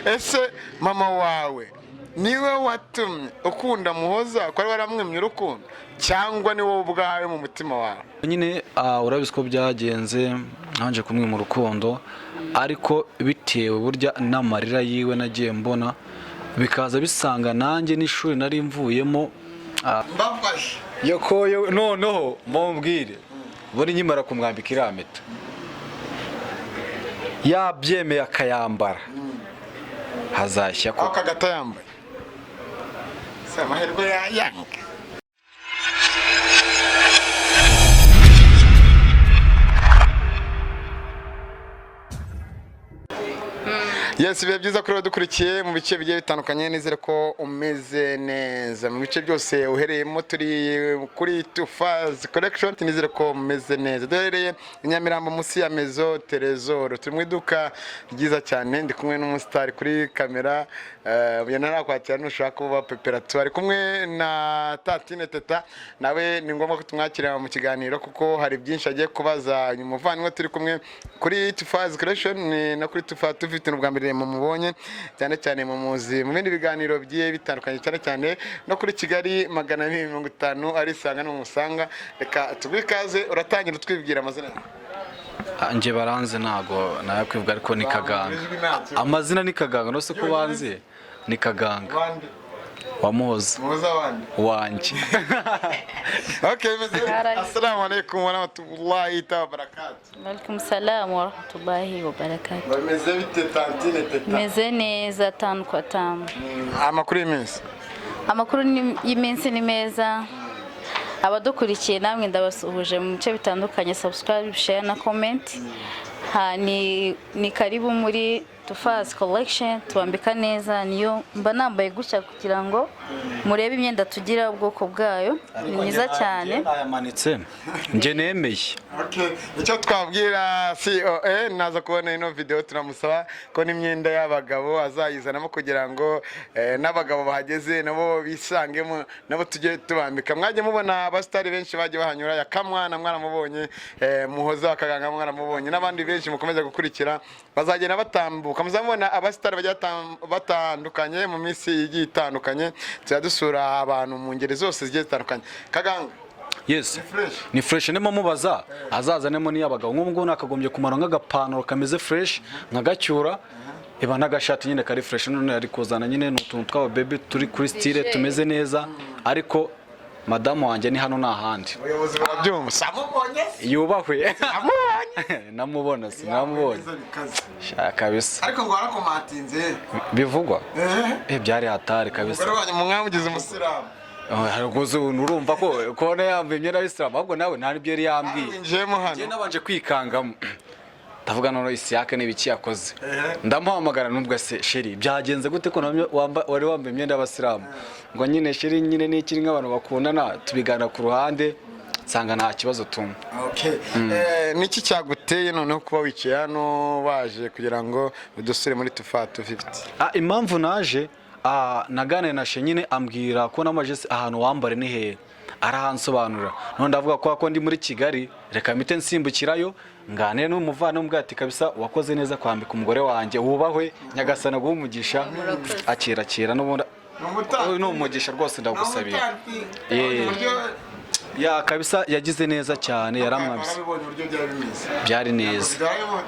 Ese mama wawe niwe watumye ukunda Muhoza, ko wari waramwimye urukundo, cyangwa ni wowe ubwawe mu mutima wawe? Nyine urabizi ko byagenze, nabanje kumwima urukundo, ariko bitewe burya n'amarira yiwe nagiye mbona, bikaza bisanga nanjye n'ishuri nari mvuyemo. Mbafashe. Yokoyo noneho mumbwire, buri nkimara kumwambika iriya mpeta yabyemeye akayambara, hazashya Aho ko Kagata yambaye si amahirwe yayanga. Yes, biba byiza kuri dukurikiye mu bice bigiye bitandukanye. Nizere ko umeze neza mu bice byose uhereyemo. Turi kuri Tufazi Collection, nizere ko umeze neza. Duherereye i Nyamirambo munsi ya Maison Trésor, turi mu iduka ryiza cyane. Ndi kumwe n'umusitari kuri kamera, narakwakira nushaka kuba peperato. Ari kumwe na Tatine Teta, nawe ni ngombwa ko tumwakira mu kiganiro kuko hari byinshi agiye kubaza umuvandimwe. Turi kumwe kuri Tufazi Collection, ni no kuri Tufa tufite ubwa mbere mumubonye, cyane cyane mumuzi mu bindi biganiro bigiye bitandukanye, cyane cyane no kuri Kigali 250 arisanga n'umusanga. Reka tuguhe ikaze, uratangira utwibwira amazina yawe. Njye baranze, ntago nayakwivuga, ariko ni Kaganga. Ijwi ntacyo. Amazina ni Kaganga, no se ko banzi ni Kaganga. Bande? Wa Muhoza. Muhoza wande? Wanjye. Okay, bimeze. Assalamu alaikum warahmatullahi wabarakatuh. Walaikum salam warahmatullahi wabarakatuh. Bameze bite, Tantine Teta? Meze neza tanu kwa tanu. Amakuru y'iminsi? Amakuru y'iminsi ni meza. Abadukurikiye namwe ndabasuhuje mu bice bitandukanye, subscribe, share na comment. Ha, ni karibu muri Tufaz Collection, tubambika neza. Niyo mba nambaye gutya kugira ngo murebe imyenda tugira ubwoko bwayo, ni myiza cyane. Nayamanitse, njye nemeye. Okay, icyo twabwira COA, naza kubona ino video, turamusaba ko n'imyenda y'abagabo azayizanamo kugira ngo n'abagabo bahageze nabo bisangemo, nabo tujye tubambika. Mwajye mubona abasitari benshi bagiye bahanyura, ya Kamwana mwaramubonye, Muhoza Akaganga mwaramubonye, n'abandi benshi mukomeza gukurikira bazagenda batambuka. Muzamubona abasitari bagiye batandukanye mu minsi igiye itandukanye, tujya dusura abantu mu ngeri zose zigiye zitandukanye. Kaganga. Yes. Fresh. Ni fresh. Ndimo mubaza azazanemo n'iy'abagabo. Nk'ubu ngubu nakagombye kumara nk'agapantaro kameze fresh nkagacyura, iba n'agashati nyine kari fresh. None ari kuzana nyine ni utuntu tw'aba baby turi kuri style, tumeze neza, ariko madamu wanjye ni hano nta handi. Ubuyobozi burabyumva, samubonye. Yubahwe. Amubonye. Namubona, sinamubonye. Shaka kabisa. Ariko ngo warakomatinze. Bivugwa, byari hatari kabisa. Umugore wanyu mwamugize umusilamu. Rwose urumva ko kubona yambaye imyenda y'isilamu, ahubwo nawe nta n'ibyo yari yambwiye. Winjiyemo hano. Njye nabanje kwikangamo, ndavuga noneho Isiyake n'ibiki yakoze. Ndamuhamagara, nubwo se chérie, byagenze gute ko wari wambaye imyenda y'abasilamu? Ngo nyine chérie, nyine n'ikiri nk'abantu bakundana, tubiganira ku ruhande, nsanga nta kibazo tumwe. Okay. Niki cyaguteye noneho kuba wicaye hano, waje kugira ngo udusure muri Tufa 250? Impamvu naje, naganiriye na she nyine, ambwira ko namaje se ahantu wambare ni hehe, arahansobanurira. None ndavuga ko ndi muri Kigali, reka mpite nsimbukirayo nganire n'umuvandimwe mbwa ati kabisa wakoze neza kwambika umugore wanjye, wubahwe, Nyagasana guha umugisha, akira akira n'ubundi. Uyu ni umugisha rwose, ndagusabira. Ya kabisa, yagize neza cyane, yaramwambitse. Warabibonye uburyo byari bimeze? Byari neza. Warabibonye?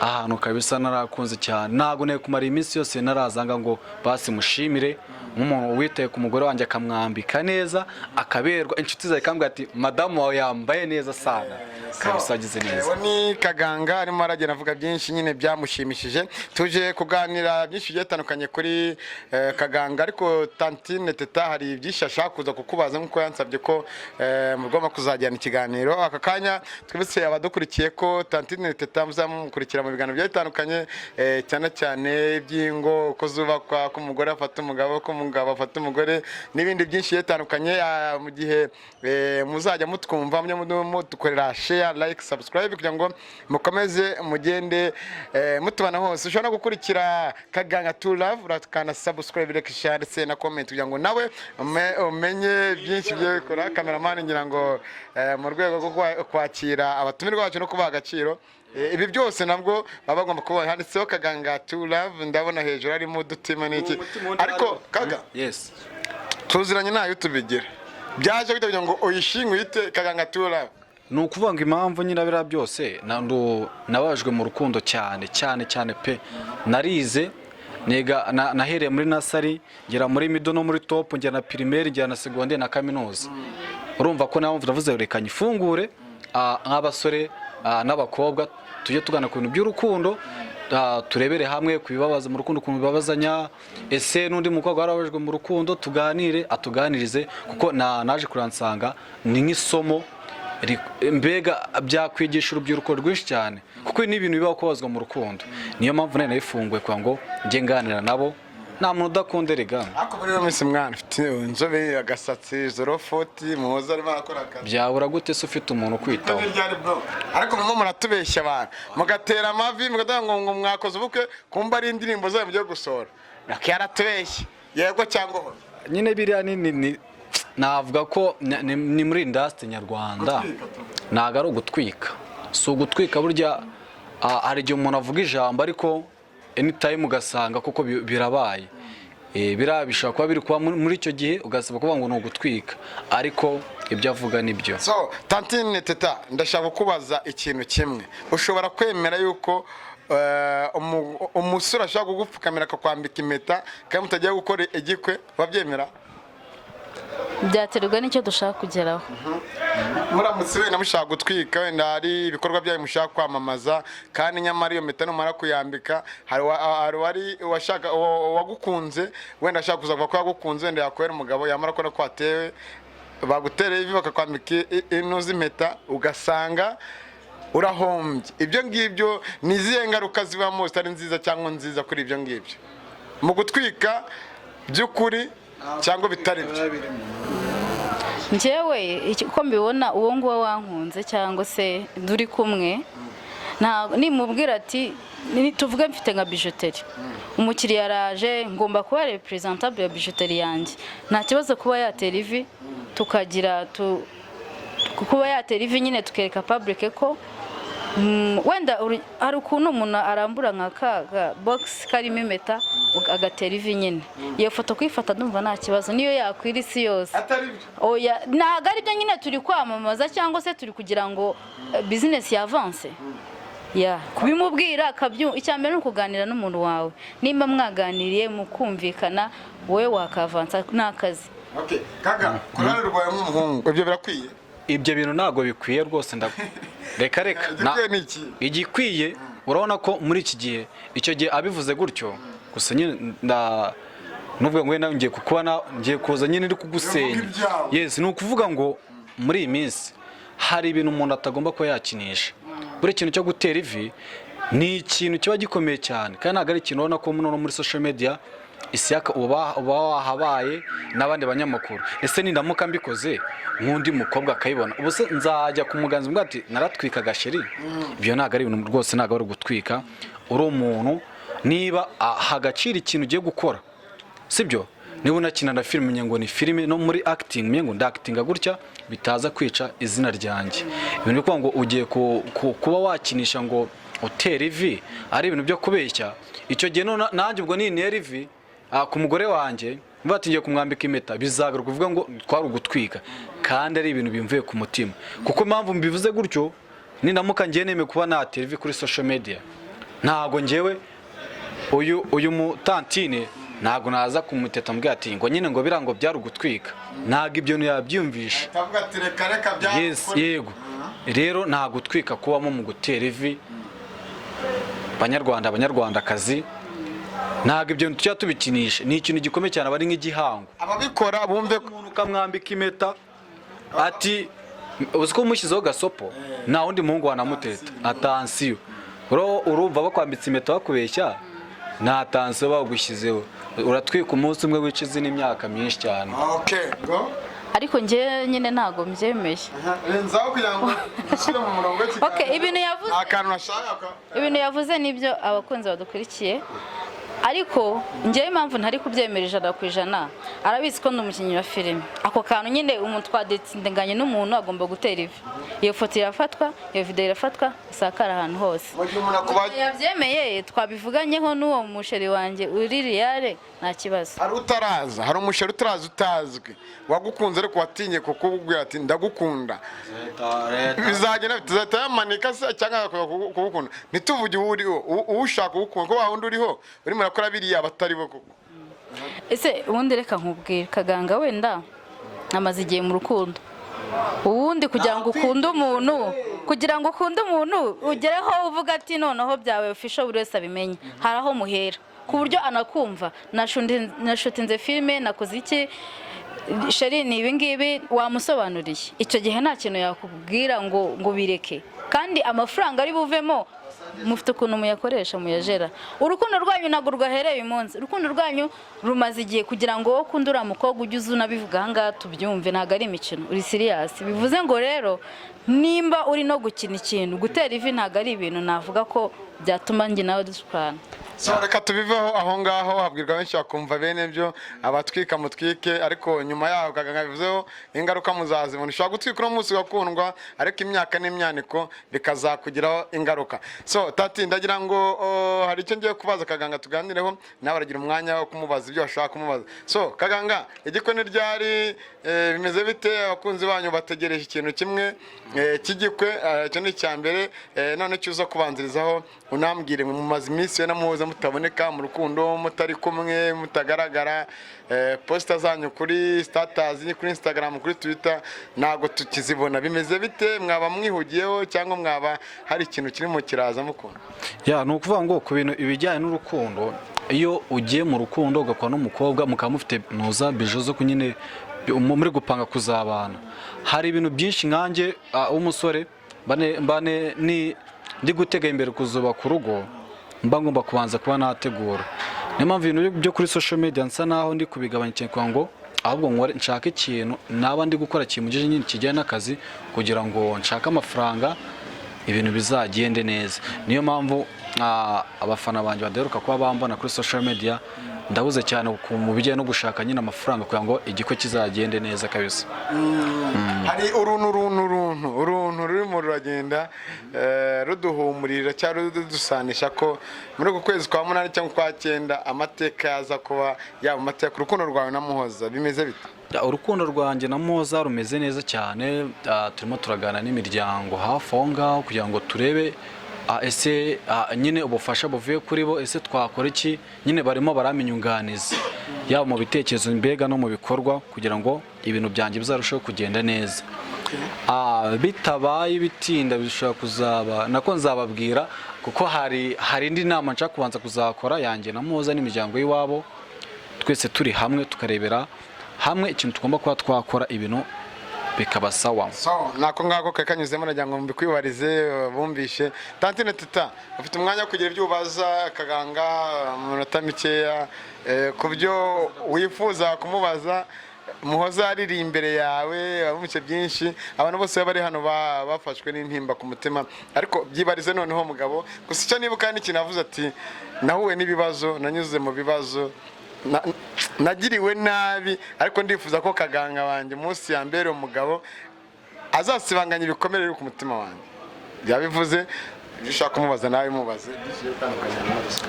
Ahantu kabisa narakunze cyane. Ntabwo nari kumara iminsi yose narazanga ngo basi mushimire nk'umuntu witaye ku mugore wanjye, akamwambika neza akaberwa, inshuti zawe ikambwira ati madamu wawe yambaye neza sana kabisa, agize neza. Uwo ni Kaganga, arimo aragenda avuga byinshi nyine byamushimishije. Tuje kuganira byinshi bigiye bitandukanye kuri Kaganga, ariko Tantine Teta hari byinshi ashaka kuza kukubaza nk'uko yansabye ko mugomba kuzajyana ikiganiro. Aka kanya twibutse abadukurikiye ko Tantine Teta muzamukurikira mu biganiro bigiye bitandukanye, cyane cyane iby'ingo uko zubakwa, ko umugore afata umugabo, ko umugabo afata umugore, n'ibindi byinshi bigiye bitandukanye. Mu gihe muzajya mutwumva, mujye mudukorera share, like, subscribe kugira ngo mukomeze mugende mutubana hose. Ushobora no gukurikira Kaganga to Love, urakanda subscribe, like, share ndetse na comment kugira ngo nawe umenye byinshi bigiye bikora. Cameraman, ngira ngo mu rwego rwo kwakira abatumirwa bacu no kubaha agaciro. Ibi byose nabwo baba bagomba kuba handitseho Kaganga to Love. Ndabona hejuru harimo udutima n'iki, ariko Kaga, Yes. tuziranye, ntayo tubigira byaje kugira ngo uyishinge uyite Kaganga to Love. Ni ukuvuga ngo impamvu nyine biriya byose, nababajwe mu rukundo cyane cyane cyane pe. Narize, niga, nahereye muri nursery, ngera muri middle no muri top, ngera na primaire, ngera na secondaire na kaminuza. Urumva ko nawe ndavuze reka nyifungure, nk'abasore n'abakobwa tujye tugana ku bintu by'urukundo, turebere hamwe ku bibabaza mu rukundo, ukuntu bibabazanya. Ese n'undi mukobwa warababajwe mu rukundo, tuganire, atuganirize, kuko naje kuransanga ni nk'isomo mbega byakwigisha urubyiruko rwinshi cyane, kuko ibi ni ibintu bibaho, kubabazwa mu rukundo. Niyo mpamvu nari nayifunguye kugira ngo njye nganira nabo. Nta muntu udakunda erega. Ariko muri iyo minsi, mwana ufite inzobe, agasatsi, zorofoti, muhoza arimo arakora akazi. Byabura gute se ufite umuntu ukwitaho? Ryari bro? Ariko murimo muratubeshya abantu, mugatera amavi, mugatanga ngo mwakoze ubukwe, kumba ari indirimbo zayo mugiye gusohora. Nako yaratubeshye, yego cyangwa hoya? Nyine biriya ni navuga ko ni muri industry nyarwanda. Gutwika tu. Ntabwo ari ugutwika, si ugutwika. Burya hari igihe umuntu avuga ijambo, ariko anytime ugasanga koko birabaye. Biriya bishobora kuba biri kuba muri icyo gihe, ugasaba kuvuga ngo ni ugutwika, ariko ibyo avuga ni byo. So tantine Teta, ndashaka kukubaza ikintu kimwe. Ushobora kwemera yuko umusore ashobora kugupfukamira akakwambika impeta kandi mutagiye gukora igikwe? Wabyemera? Byaterwa n'icyo dushaka kugeraho. Muramutse wenda mushaka gutwika, wenda hari ibikorwa byanyu mushaka kwamamaza, kandi nyamara iyo mpeta numara kuyambika hari uwari washaka uwagukunze, wenda ashaka kuza kuvuga ko yagukunze, wenda yakubera umugabo, yamara kubona ko watewe, bagutereye ivi, bakakwambika ino z'impeta, ugasanga urahombye. Ibyo ngibyo ni izihe ngaruka zibamo zitari nziza cyangwa nziza kuri ibyo ngibyo mu gutwika by'ukuri cyangwa bitari byo? Njyewe uko mbibona, uwo nguwo wankunze cyangwa se turi kumwe, nimubwira ati tuvuge mfite nka bijouterie, umukiriya araje, ngomba kuba représentable ya bijouterie yanjye, nta kibazo kuba yatera ivi, tukagira kuba yatera ivi nyine, tukereka public ko wenda hari ukuntu umuntu arambura nka ka box karimo impeta, agatera ivi nyine. Iyo foto kuyifata ndumva nta kibazo, niyo yakwira isi yose. Atari byo? Oya, ntabwo ari byo nyine. Turi kwamamaza cyangwa se turi kugira ngo business y'avance ya kubimubwira akabyu. Icya mbere ni ukuganira n'umuntu wawe. Nimba mwaganiriye mukumvikana, wowe wakavansa, ni akazi. Okay. Kaga, ku ruhande rwawe nk'umuhungu, ibyo birakwiye? Ibyo bintu ntabwo bikwiye rwose, reka reka. Igikwiye ni iki? Igikwiye, urabona ko muri iki gihe, icyo gihe abivuze gutyo gusa nyine, nubwo ngo wenda ngiye kukuba ngiye kuza nyine uri kugusenya. Uvuga ibyawe. Yes, ni ukuvuga ngo muri iyi minsi hari ibintu umuntu atagomba kuba yakinisha. Buri kintu cyo gutera ivi ni ikintu kiba gikomeye cyane, kandi ntabwo ari ikintu ubona ko no muri social media isiyaka uba wahabaye n'abandi banyamakuru. Ese nindamuka mbikoze nk'undi mukobwa akayibona, ubu se nzajya kumuganza mbwa ati naratwikaga chérie? Ibyo ntabwo ari ibintu rwose, ntabwo ari ugutwika. Uri umuntu, niba aha agaciro ikintu ugiye gukora, sibyo? Niba unakina na filime, umenye ngo ni filime, no muri acting umenye ngo ndactinga gutya, bitaza kwica izina ryanjye. Ibintu byo kuvuga ngo ugiye kuba wakinisha ngo utera ivi ari ibintu byo kubeshya, icyo gihe none nanjye ubwo nintera ivi ku mugore wanjye mvuga ati ngiye kumwambika impeta, bizagaruka kuvuga ngo twari ugutwika, kandi ari ibintu bimvuye ku mutima. Kuko impamvu mbivuze gutyo, nindamuka ngiye nemeye kuba natera ivi kuri social media, ntago ngewe uyu mutantine ntabwo naza kumuteta mbwira ati ngo nyine ngo biriya ngo byari ugutwika. Ntabwo ibyo yabyumvisha. Atavuga ati reka reka bya Yes, yego. Rero nta gutwika kubamo mu gutera ivi. Banyarwanda, banyarwandakazi, ntabwo ibyo bintu tujya tubikinisha, ni ikintu gikomeye cyane, aba ari nk'igihango. Ababikora bumve ko Umuntu ukamwambika impeta ati uzi ko umushyizeho gasopo, nta wundi muhungu wanamuteta, attention. Urumva bakwambitse impeta bakubeshya, nta tansiyo bagushyizeho, uratwika umunsi umwe wica izindi imyaka myinshi cyane. Okay, ngo Ariko njye nyine ntabwo mbyemeye. Renzaho kugira ngo ushyire mu murongo w'ikiganiro. Okay, ibintu yavuze Akantu nashaka Ibintu yavuze nibyo. Abakunzi badukurikiye, Ariko njyewe impamvu ntari kubyemera 100%, arabizi ko ndi umukinnyi wa filime. Ako kantu nyine, umuntu twadetsindenganye n'umuntu agomba gutera ivi, iyo foto irafatwa, iyo video irafatwa, isakara ahantu hose. Mu gihe umuntu akuba Yabyemeye, twabivuganyeho n'uwo musheri wanjye uri real, nta kibazo. Hari utaraza, hari umusheri utaraza, utazwi, wagukunze ariko watinye kukubwira ati "Ndagukunda". Bizagenda tuzahita yamanika se, cyangwa agakomeza kugukunda? Ntituvuge uwo uriho, ushaka kugukunda, ko wa wundi uriho urimo urakora biriya batari bo koko. Ese ubundi reka nkubwire, Kaganga, wenda amaze igihe mu rukundo. Ubundi kugira ngo ukunde umuntu ugereho uvuga ati noneho byawe official, buri wese abimenye, hari aho muhera ku buryo anakumva nashutinze filime, nakoze iki, chéri, ni ibingibi, wamusobanuriye. Icyo gihe nta kintu yakubwira ngo bireke. Kandi amafaranga ari buvemo mufite ukuntu muyakoresha, muyajera. Urukundo rwanyu ntabwo rwahereye uyu munsi, urukundo rwanyu rumaze igihe. Kugira ngo wowe ukunde uriya mukobwa, ujye uza unabivuga ahangaha tubyumve, ntabwo ari imikino, uri serious. Bivuze ngo rero nimba uri no gukina ikintu, gutera ivi ntabwo ari ibintu navuga ko byatuma njye nawe dushwana. So reka tubiveho aho ngaho, habwirwa benshi bakumva bene byo. Abatwika mutwike, ariko nyuma yaho Kaganga bivuzeho ingaruka muzazibona. Ushobora gutwika uno munsi ugakundwa, ariko imyaka n'imyaniko bikazakugiraho ingaruka. So tati, ndagira ngo hari icyo ngiye kubaza Kaganga, tuganireho nawe, aragira umwanya wo kumubaza ibyo bashaka kumubaza. So Kaganga, igikwe ni ryari? Bimeze bite? Abakunzi banyu bategereje ikintu kimwe cy'igikwe. Icyo ni icya mbere. None cyo uza kubanzirizaho, unambwire, mumaze iminsi we namuhoza mutaboneka mu rukundo, mutari kumwe, mutagaragara. Posta zanyu kuri status, kuri Instagram, kuri Twitter ntabwo tukizibona. Bimeze bite? Mwaba mwihugiyeho cyangwa mwaba hari ikintu kirimo kiraza mukunda? Ya, ni ukuvuga ngo ku bintu ibijyanye n'urukundo, iyo ugiye mu rukundo ugakora n'umukobwa, mukaba mufite ntuza bijo zo nyine muri gupanga kuzabana, hari ibintu byinshi nkanjye w'umusore mbane ni ndi gutega imbere kuzubaka urugo, mba ngomba kubanza kuba nategura. Niyo mpamvu ibintu byo kuri social media nsa naho ndi kubigabanya cyane, kugira ngo ahubwo nkore nshake ikintu naba ndi gukora kimugije nyine kijyanye n'akazi, kugira ngo nshake amafaranga, ibintu bizagende neza. Niyo mpamvu abafana banjye badaheruka kuba bambona kuri social media. Ndabuze cyane mu bijyanye no gushaka nyine amafaranga kugira ngo igikwe kizagende neza kabisa. Hari uruntu uruntu uruntu uruntu rurimo ruragenda ruduhumurira cyangwa rudusanisha ko muri uku kwezi kwa munani cyangwa kwa cyenda amateka yaza kuba yaba amateka. Urukundo rwawe na Muhoza bimeze bite? Ya, urukundo rwanjye na Muhoza rumeze neza cyane. Turimo turaganira n'imiryango hafi aho ngaho kugira ngo turebe ese nyine ubufasha buvuye kuri bo, ese twakora iki nyine. Barimo barampa inyunganizi yaba mu bitekerezo mbega no mu bikorwa, kugira ngo ibintu byanjye bizarusheho kugenda neza. Bitabaye bitinda bishobora kuzaba nako nzababwira, kuko hari indi nama nshaka kubanza kuzakora yanjye na Muhoza n'imiryango y'iwabo, twese turi hamwe, tukarebera hamwe ikintu tugomba kuba twakora, ibintu bikaba sawa. So nako ngako kari kanyuzemo, nagira ngo mbikwibarize. Bumvishe tantine Teta, ufite umwanya wo kugira ibyo ubaza Kaganga mu minota mikeya, ku byo wifuza kumubaza. Muhoza ariri imbere yawe, wabumvise byinshi. Abantu bose bari hano bafashwe n'intimba ku mutima, ariko byibarize noneho mugabo. Gusa icyo nibuka ni ikintu avuze ati "Nahuye n'ibibazo, nanyuze mu bibazo, nagiriwe nabi, ariko ndifuza ko Kaganga wanjye umunsi yambere umugabo azasibanganya ibikomere biri ku mutima wanjye." Yabivuze. Ibyo ushaka kumubaza nawe mubaze byinshi bitandukanye n'ubusa.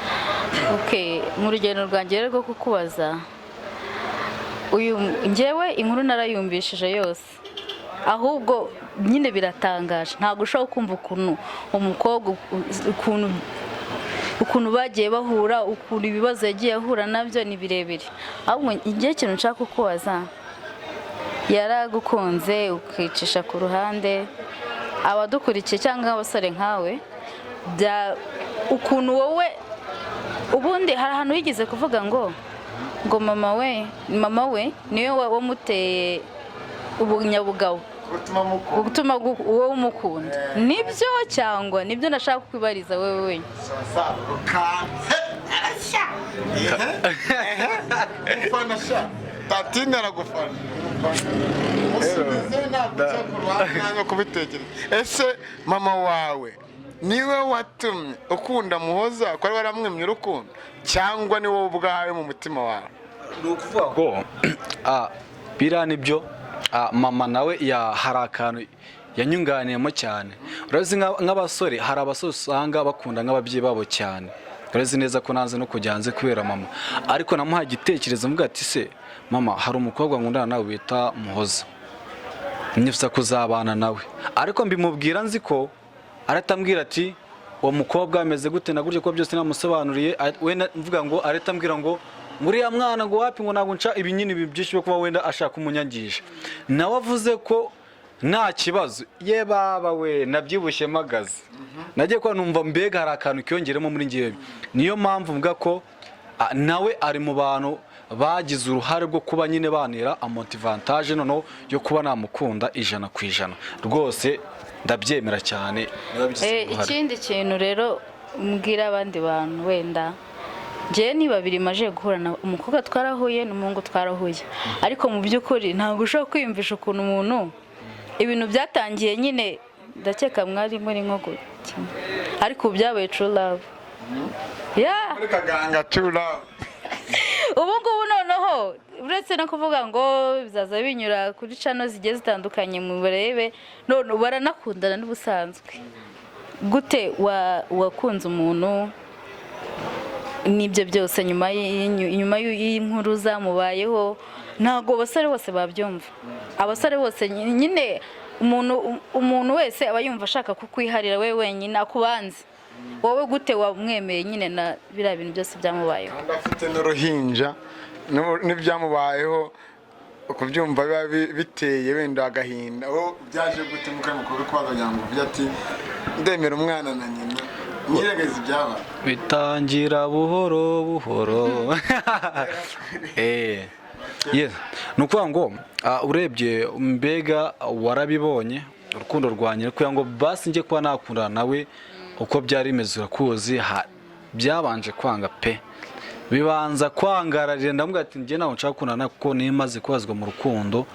Okay, mu rugendo rwanjye rero rwo kukubaza, uyu njyewe inkuru narayumvishije yose, ahubwo nyine biratangaje. Ntabwo ushobora kumva ukuntu umukobwa, ukuntu bagiye bahura, ukuntu ibibazo yagiye ahura nabyo ni birebire. Ahubwo igihe ikintu nshaka kukubaza, yaragukunze ukicisha ku ruhande. Abadukurikiye cyangwa abasore nkawe, bya ukuntu wowe ubundi hari ahantu wigeze kuvuga ngo mama we niwe wamuteye ubunyabugabo gutuma mukunda. Gutuma wowe umukunda. Nibyo cyangwa nibyo nashaka kukwibariza wowe wenyine? Arashya, ufana sha tatine aragufana, musubize, ntabwo uca ku ruhande, ntabwo kubitekereza. Ese mama wawe niwe waguteye ubunyabugabo? Niwe watumye ukunda Muhoza, ko wari waramwimye urukundo, cyangwa ni wowe ubwawe mu mutima wawe? Ni ukuvuga ngo biriya nibyo, mama nawe hari akantu yanyunganiyemo cyane. Urabizi, nk'abasore, hari abasore usanga bakunda nk'ababyeyi babo cyane. Urabizi neza ko nanze no kujya hanze kubera mama, ariko namuhaye igitekerezo, mvuga ati: "Se mama, hari umukobwa nkundana nawe bita Muhoza, nifuza kuzabana nawe." Ariko mbimubwira nzi ko arahita ambwira ati: "Uwo mukobwa ameze gute na gutya?" Ko byose namusobanuriye, wenda mvuga ngo arahita ambwira ngo nguriya mwana ngo wapi, ngo ntabwo nca ibi nyine, ibi byinshi byo kuba wenda ashaka umunyangisha. Nawe avuze ko nta kibazo. Ye baba we, nabyibushye magaze, nagiye kuba numva mbega hari akantu kiyongeremo muri ngewe. Niyo mpamvu mvuga ko nawe ari mu bantu bagize uruhare rwo kuba nyine banira amotivantage noneho yo kuba namukunda 100% rwose. Ndabyemera cyane, niwe wabigize uruhare. Ikindi kintu rero mbwira abandi bantu, wenda njyewe ni babiri maje guhura na umukobwa twarahuye n'umuhungu twarahuye, ariko mu by'ukuri ntabwo ushobora kwiyumvisha ukuntu umuntu ibintu byatangiye nyine. Ndakeka mwari muri nko gukina, ariko ubu byabaye true love, yeah. Muri Kaganga tura. Ubu ngubu noneho uretse no kuvuga ngo bizaza binyura kuri channel zigiye zitandukanye mu barebe, none baranakundana n'ubusanzwe. Gute wakunze umuntu n'ibyo byose nyuma y'inkuru zamubayeho? Ntabwo abasore bose babyumva. Abasore bose nyine umuntu wese aba yumva ashaka kukwiharira we wenyine, akubanze wowe. Gute wamwemeye nyine na biriya bintu byose byamubayeho? Kandi afite n'uruhinja n'ibyamubayeho, kubyumva biba biteye wenda agahinda. Wowe byaje gute muka mukuru kubaza kugira ngo uvuge ati: "Ndemera umwana na nyina, nyiregeze ibyabaye"? Bitangira buhoro buhoro. Yes. Ni ukuvuga ngo urebye mbega warabibonye urukundo rwanjye, kugira ngo basi njye kuba nakundana nawe, uko byari bimeze urakuzi. Byabanje kwanga pe, bibanza kwangararira. Ndamubwira ati: "Njye ntabwo nshaka gukundana nawe," kuko niyo maze kubazwa mu rukundo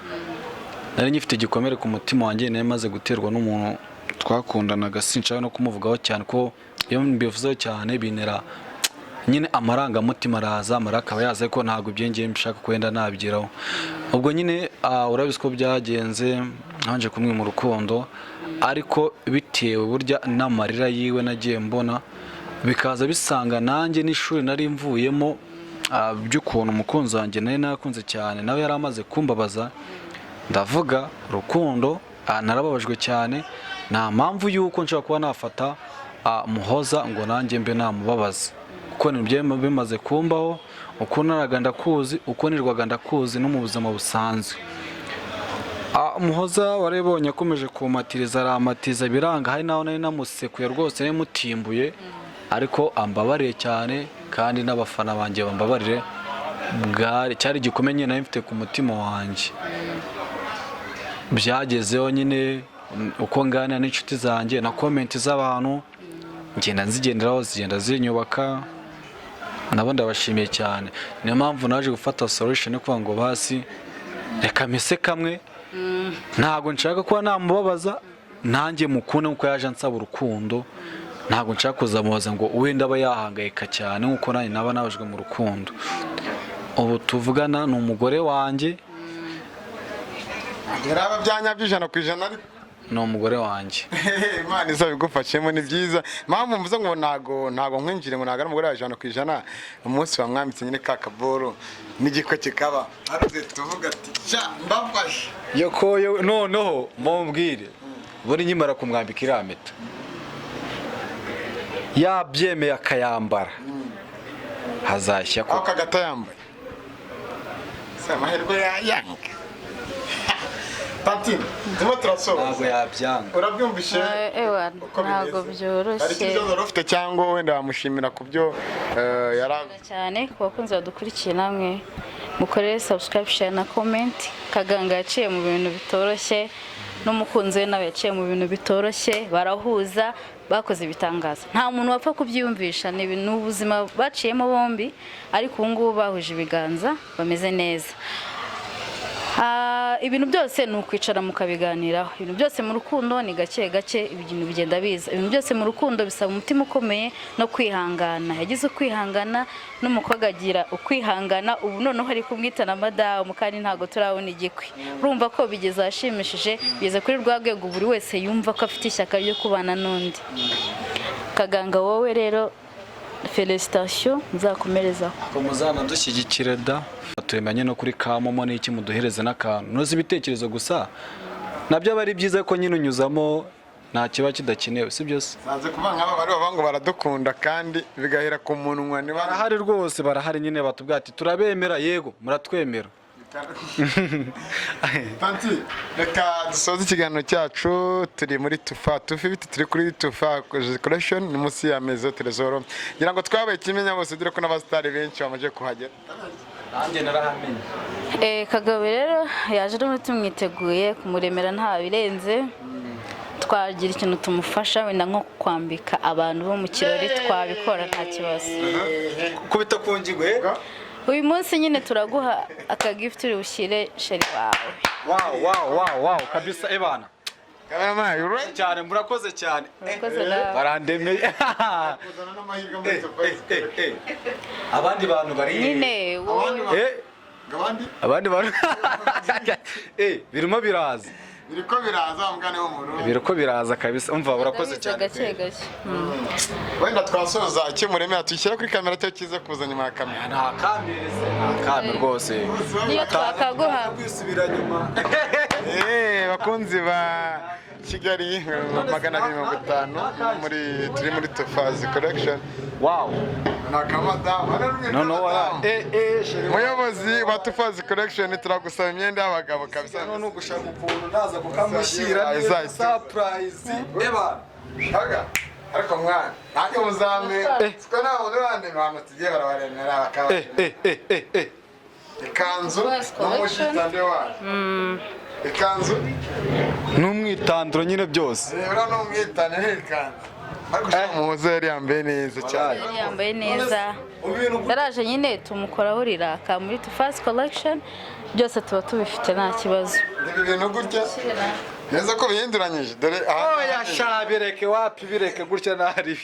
nari ngifite igikomere ku mutima wanjye nari maze guterwa n'umuntu twakundanaga. Sinshaka no kumuvugaho cyane, ko iyo mbivuzeho cyane bintera nyine amarangamutima araza, amarira akaba yaza, ariko ntabwo ibyo ngiye mbishaka ko wenda nabigeraho. Ubwo nyine urabizi ko byagenze, nabanje kumwe mu rukundo, ariko bitewe burya n'amarira yiwe nagiye mbona, bikaza bisanga nanjye n'ishuri nari mvuyemo, by'ukuntu umukunzi wanjye nari nakunze cyane nawe yari amaze kumbabaza. Ndavuga urukundo, narababajwe cyane, nta mpamvu y'uko nshobora kuba nafata Muhoza ngo nanjye mbe namubabaza, kuko ibintu byari bimaze kumbaho. Uko naraga ndakuzi, uko nirwaga ndakuzi no mu buzima busanzwe. Muhoza warabonye akomeje kumatiriza, aramatiza biranga. Hari naho nari namusekuye rwose, nari mutimbuye, ariko ambabariye cyane, kandi n'abafana banjye bambabarire. Bwari cyari igikomere nyine nari mfite ku mutima wanjye. Byagezeho nyine, uko nganira n'inshuti zanjye na comment z'abantu ngenda nzigenderaho, zigenda zinyubaka, nabo ndabashimiye cyane. Niyo mpamvu naje gufata solution yo kuvuga ngo basi reka mpese kamwe, ntabwo nshaka kuba namubabaza, nanjye mukunde nkuko yaje ansaba urukundo. Ntabwo nshaka kuzamubaza ngo wenda aba yahangayika cyane nkuko nanjye naba nabajwe mu rukundo. Ubu tuvugana ni umugore wanjye. Biraba byanyabyo 100% ariko? Ni umugore wanjye. Imana izabigufashemo, ni byiza. Impamvu mvuze ngo ntago nkwinjire ngo ntago ari umugore wawe 100%, umunsi wamwambitse nyine ka kaboro n'igikwe kikaba haruze, tuvuga ati: "Sha mbafashe." Yokoyo noneho mumbwire, buri nkimara kumwambika iriya mpeta yabyemeye akayambara, hazashya Aho ko kagata yambaye si amahirwe yayanga. Tantine, turimo turasoza. Ntabwo yabyanga. Urabyumvishe? Ewa, Uko ntabwo bimeze? byoroshye. Hari ikibazo wari ufite, cyangwa wenda wamushimira ku byo yari Cyane ku bakunzi badukurikiye, namwe mukorere subscribe, share na comment. Kaganga yaciye mu bintu bitoroshye, n'umukunzi we nawe yaciye mu bintu bitoroshye, barahuza, bakoze ibitangaza. Nta muntu wapfa kubyiyumvisha, ni ibintu ubuzima baciyemo bombi, ariko ubu ngubu bahuje ibiganza, bameze neza. Ibintu byose ni ukwicara mukabiganiraho. Ibintu byose mu rukundo ni gake gake, ibintu bigenda biza. Ibintu byose mu rukundo bisaba umutima ukomeye no kwihangana. Yagize ukwihangana n'umukobwa agira ukwihangana. Ubu noneho ari kumwita na madamu, kandi ntabwo turabona igikwi. Urumva ko bigeze ahashimishije, bigeze kuri rwa rwego buri wese yumva ko afite ishyaka ryo kubana n'undi. Kaganga, wowe rero félicitations, muzakomerezaho. Ko muzanadushyigikire da, turemanye no kuri ka MoMo n'iki, muduhereze n'akantu noze. Ibitekerezo gusa nabyo aba ari byiza, ko nyine unyuzamo nta kiba kidakenewe, si byo se? Sanze kuvuga nk'aba bari bavuga ngo baradukunda kandi bigahera ku munwa niba Barahari rwose, barahari nyine, batubwira ati turabemera. Yego, muratwemera. Tanti, reka dusoze ikiganiro cyacu. Turi muri Tufa 250, turi kuri Tufa Collection, ni munsi ya Maison Tresor. Ngira ngo twabaye kimenya bose, dore ko n'abasitari benshi bamaze kuhagera. Nanjye narahamenye. Kagabo rero yaje rero tumwiteguye kumuremera, nta birenze. Twagira ikintu tumufasha, wenda nko kwambika abantu bo mu kirori, twabikora nta kibazo. Kubita ku ngingo eh? Uyu munsi nyine turaguha akagift uri bushyire chéri wawe. Wow, kabisa ebana. Cameraman, you ready? Cyane, murakoze cyane. Murakoze nawe. Barandemeye. Kuzana n'amahirwe muri Tufa. Abandi bantu bari Nyine wowe. Abandi Abandi bantu birimo biraza. Biriko biraza wa mugani wo mu rugo. Biriko biraza kabisa. Umva, urakoze Ndabizi. cyane. Gake gake. Wenda twasoza, icyo muremera tuyishyira kuri kamera cyo kize kuza nyuma ya kamera. Nta kamere se, nta kame rwose. Niyo twakaguha. Kwisubira nyuma. Bakunzi ba Kigali 250, muri turi muri Tufazi Collection. Ni akamadamu. No, wala chéri. Muyobozi wa Tufazi Collection, turagusaba imyenda y'abagabo kabisa. None ugushaka ukuntu naza kukamushyira neza, surprise eba. Kaga, ariko mwana nanjye muzampe siko nta muntu urandema. Abantu tugiye barabaremera bakaba ikanzu Tufazi Collection. N'umujitande wayo ikanzu. N'umwitandiro nyine byose. Rero n'umwitane n'ikanzu, ariko ushaka muhoza yari yambaye neza cyane. Yari yambaye neza, yaraje nyine tumukoraho riraka. Muri Tufazi Collection byose tuba tubifite, nta kibazo. Ibi bintu gutya neza ko bihinduranyije, dore aha. Oya sha, bireke, wapi, bireke gutya nari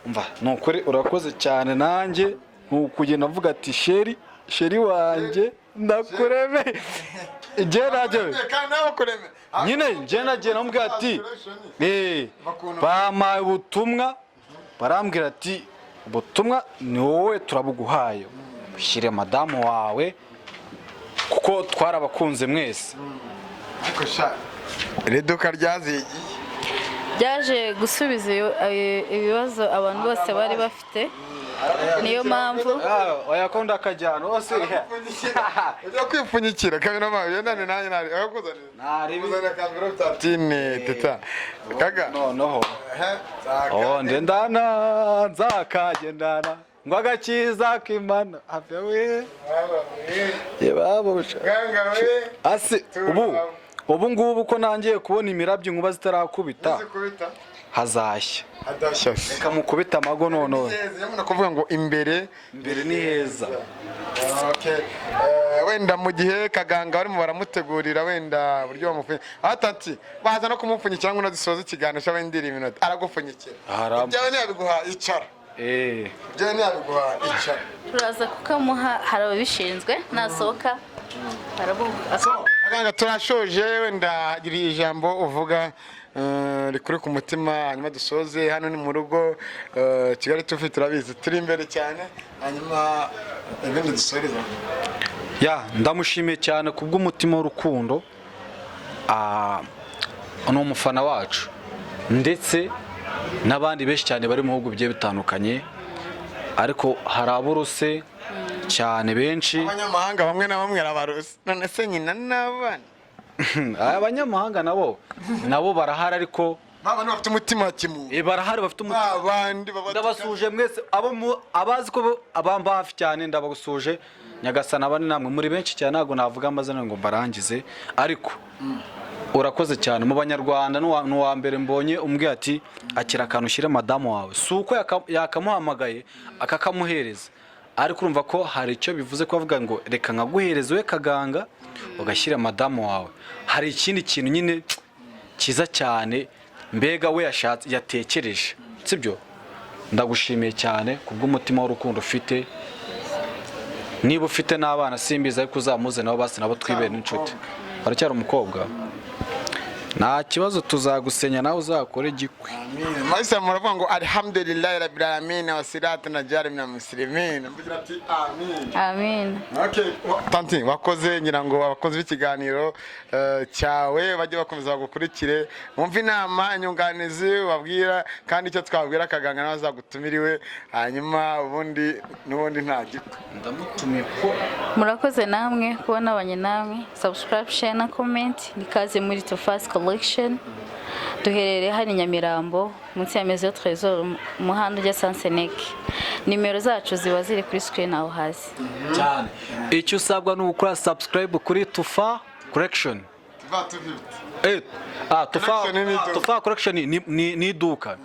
umva, ni ukuri urakoze cyane. Nanjye ni ukugenda mvuga ati chéri, chéri wanjye, ndakureme njye najye. Kandi nawe kureme. Nyine njye nagiye namubwira ati bampaye ubutumwa, barambwira ati ubutumwa ni wowe turabuguhaye, ushyire madamu wawe kuko twarabakunze mwese. Ariko sha, iri duka ryazigiye. Byaje gusubiza ibibazo abantu bose bari bafite, niyo mpamvu. Oya, ko ndakajyana hose. Ujya kwipfunyikira kamera mawe yendane nanjye nari akuzanira. Naribi. Kuzanira kamera tatine teta kaga. Noneho Ehe. Oh, ndendana nzakagendana ngo agakiza k'Imana have we yebabusha. Ganga we. Asi ubu ngubu ko nangiye kubona imirabyo, inkuba zitarakubita. Zikubita. Hazashya. Adashya. Reka mukubita amago noneho. Neza kuvuga ngo imbere. Imbere ni heza. Okay. Wenda mu gihe Kaganga barimo baramutegurira wenda uburyo bamupfunyikira, atati baza no kumupfunyikira ngo dusoze ikiganiro cyangwa indiri iminota aragupfunyikira. Ibyawe ntiyabiguha, icara. Ibyawe ntiyabiguha, icara. Turaza kukamuha, hari ababishinzwe, nasohoka barabuha. So, Kaganga, turashoje. Wenda gira ijambo uvuga rikuri ku mutima, hanyuma dusoze. Hano ni mu rugo, Kigali tufi turabizi, turi imbere cyane, hanyuma ibindi dusoreze. Ya, ndamushimiye cyane kubw'umutima w'urukundo. Ni umufana wacu ndetse n'abandi benshi cyane bari mu bihugu bigiye bitandukanye, ariko hari aborose cyane benshi. Abanyamahanga bamwe na bamwe arabarusi, none se nyina n'abana. Abanyamahanga nabo barahari, ariko Babandi bafite umutima wa kimuntu. Barahari bafite umutima. Babandi baba Ndabasuje mwese abo abazi ko abamba hafi cyane, ndabasuje. Nyagasana abane namwe muri benshi cyane. Ntabwo navuga amazina ngo mbarangize, ariko urakoze cyane. Mu Banyarwanda ni uwa mbere mbonye umbwiye ati akira akantu ushyire madamu wawe. Si uko yakamuhamagaye akakamuhereza. Ariko urumva ko hari icyo bivuze ko bavuga ngo reka nkaguhereza we Kaganga, ugashyira madamu wawe. Hari ikindi kintu nyine cyiza cyane, mbega we yashatse, yatekereje, sibyo? Ndagushimiye cyane kubw'umutima w'urukundo ufite. Niba ufite n'abana simbizi, ariko uzamuze nabo basi, nabo twibere n'inshuti. Baracyari umukobwa, nta kibazo, tuzagusenya nawe uzakore igikwe. Maisa muravuga ngo alhamdulillahi rabbil alamin wa salatu najari min muslimin, mvugira ati amin. Amin. Okay, tanti wakoze. Ngira ngo abakozi b'ikiganiro cyawe bajye bakomeza bagukurikire, bumve inama, inyunganizi babwira, kandi icyo twabwira Kaganga nawe azagutumiriwe, hanyuma ubundi n'ubundi nta gikwe. Ndamutumiye ko. Murakoze namwe kuba nabanye namwe. Subscribe, share na comment. Ni kaze muri Tofas Collection. Duherereye hano i Nyamirambo, munsi ya Maison Trésor, umuhanda ujya Sanseneke. Nimero zacu ziba ziri kuri screen aho hasi. Cyane, icyo usabwa ni ugukora subscribe kuri Tufa Collection. Tuva 250. Tufa Collection ni iduka. Tufa Collection ni iduka.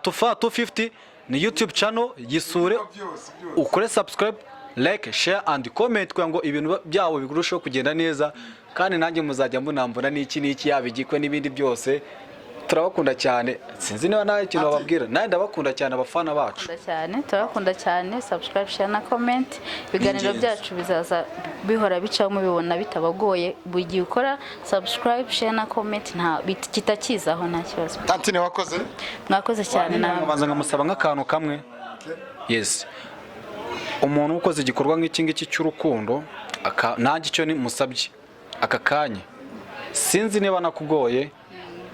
Tufa 250 ni YouTube channel, gisure. Byose byose. Ukore subscribe, like, share and comment kugira ngo ibintu byabo birusheho kugenda neza, kandi nanjye muzajya munambona n'iki n'iki, yaba igikwe n'ibindi byose. Turabakunda cyane. Sinzi niba nawe ikintu bababwira. Nanjye ndabakunda cyane, abafana bacu. Turabakunda cyane, turabakunda cyane. Subscribe, share na comment. Ibiganiro Ni ingenzi. byacu bizaza bihora bicaho, mubibona bitabagoye. Buri gihe ukora subscribe, share na comment, nta kitakizaho, nta kibazo. Tantine, wakoze. Mwakoze cyane nawe. Nkabanza nkamusaba nk'akantu kamwe. Yes, umuntu ukoze igikorwa nk'iki ngiki cy'urukundo, nanjye icyo ni musabye aka kanya, sinzi niba nakugoye,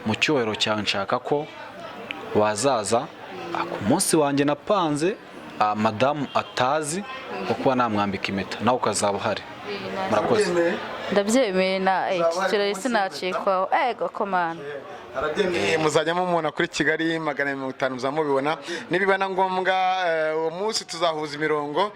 mu cyubahiro cyawe nshaka ko wazaza ku munsi wanjye napanze, madamu atazi, wo kuba namwambika impeta, nawe ukazaba uhari. Murakoze. Ndabyemeye na Uzaba iki uhari kirori ku munsi w'impeta? sinacikwaho, ego komana. Arabyemeye. Muzajyamo mubona kuri Kigali 250, muzamubibona. Nibiba na ngombwa, uwo munsi tuzahuza imirongo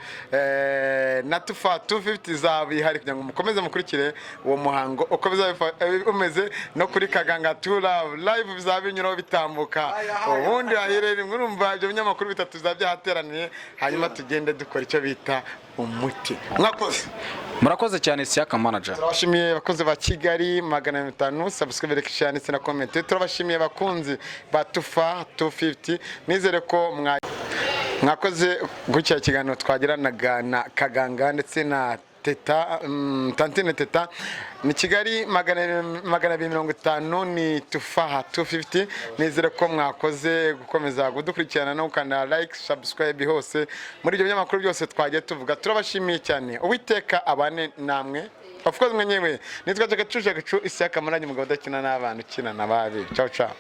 na Tufa 250 izaba ihari kugira ngo mukomeze mukurikire uwo muhango uko bizaba umeze, no kuri Kaganga to Love Live bizaba binyuraho bitambuka. Ubundi hahirere, murumva ibyo binyamakuru bitatu bizaba byahateraniye, hanyuma tugende dukora icyo bita umuti. Mwakoze. Murakoze cyane, Siyaka manager. Turabashimiye abakozi ba Kigali 500, subscribe, like, share ndetse na comment. Turabashimiye abakunzi ba Tufa 250. Nizere ko mwakoze gutya ikiganiro twagiranaga na Kaganga ndetse na Teta, Tantine Teta. Ni Kigali 250, ni Tufaha 250. Nizere ko mwakoze gukomeza kudukurikirana no gukanda like, subscribe hose muri ibyo binyamakuru byose twagiye tuvuga. Turabashimiye cyane. Uwiteka abane namwe. Of course mwenyewe nitwa Jagacu Jagacu Isiyaka Muranye, umugabo udakina n'abana, ukina na babi. Ciao ciao.